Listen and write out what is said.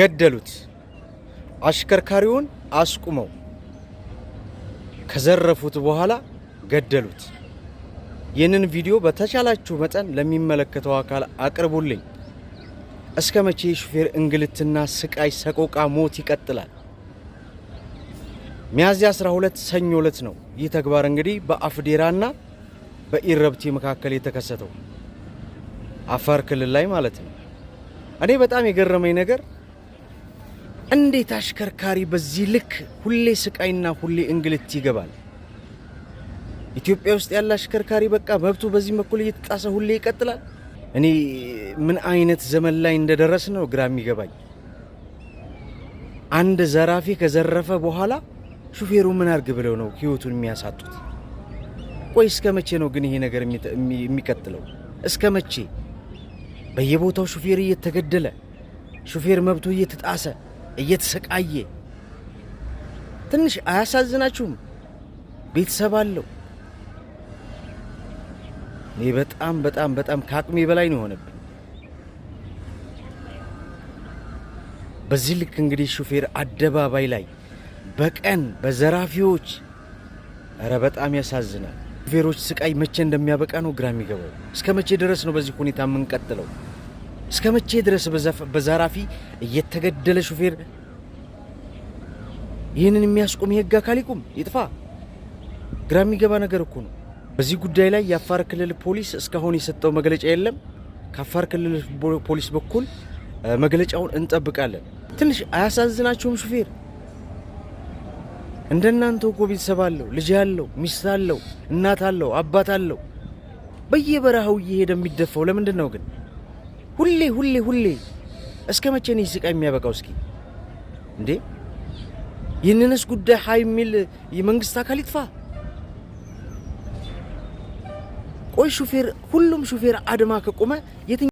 ገደሉት። አሽከርካሪውን አስቁመው ከዘረፉት በኋላ ገደሉት። ይህንን ቪዲዮ በተቻላችሁ መጠን ለሚመለከተው አካል አቅርቡልኝ። እስከ መቼ ሹፌር እንግልትና ስቃይ፣ ሰቆቃ፣ ሞት ይቀጥላል? ሚያዝያ 12 ሰኞ ዕለት ነው ይህ ተግባር እንግዲህ በአፍዴራና በኢረብቲ መካከል የተከሰተው፣ አፋር ክልል ላይ ማለት ነው። እኔ በጣም የገረመኝ ነገር እንዴት አሽከርካሪ በዚህ ልክ ሁሌ ስቃይና ሁሌ እንግልት ይገባል? ኢትዮጵያ ውስጥ ያለ አሽከርካሪ በቃ መብቱ በዚህ በኩል እየተጣሰ ሁሌ ይቀጥላል። እኔ ምን አይነት ዘመን ላይ እንደደረስ ነው ግራ የሚገባኝ። አንድ ዘራፊ ከዘረፈ በኋላ ሹፌሩ ምን አርግ ብለው ነው ህይወቱን የሚያሳጡት? ቆይ እስከ መቼ ነው ግን ይሄ ነገር የሚቀጥለው? እስከ መቼ በየቦታው ሹፌር እየተገደለ፣ ሹፌር መብቱ እየተጣሰ፣ እየተሰቃየ? ትንሽ አያሳዝናችሁም? ቤተሰብ አለው። እኔ በጣም በጣም በጣም ከአቅሜ በላይ ነው የሆነብኝ። በዚህ ልክ እንግዲህ ሹፌር አደባባይ ላይ በቀን በዘራፊዎች፣ እረ በጣም ያሳዝናል። ሹፌሮች ስቃይ መቼ እንደሚያበቃ ነው ግራ የሚገባው። እስከ መቼ ድረስ ነው በዚህ ሁኔታ የምንቀጥለው? እስከ መቼ ድረስ በዘራፊ እየተገደለ ሹፌር? ይህንን የሚያስቆም የህግ አካል ይቁም፣ ይጥፋ። ግራ የሚገባ ነገር እኮ ነው። በዚህ ጉዳይ ላይ የአፋር ክልል ፖሊስ እስካሁን የሰጠው መግለጫ የለም። ከአፋር ክልል ፖሊስ በኩል መግለጫውን እንጠብቃለን። ትንሽ አያሳዝናችሁም? ሹፌር እንደናንተ እኮ ቤተሰብ አለው፣ ልጅ አለው፣ ሚስት አለው፣ እናት አለው፣ አባት አለው። በየበረሃው እየሄደ የሚደፋው ለምንድን ነው ግን? ሁሌ ሁሌ ሁሌ እስከ መቼ ነው ስቃይ የሚያበቃው? እስኪ እንዴ፣ ይህንንስ ጉዳይ ሀይ የሚል የመንግስት አካል ይጥፋ። ቆይ ሹፌር፣ ሁሉም ሹፌር አድማ ከቆመ የትኛው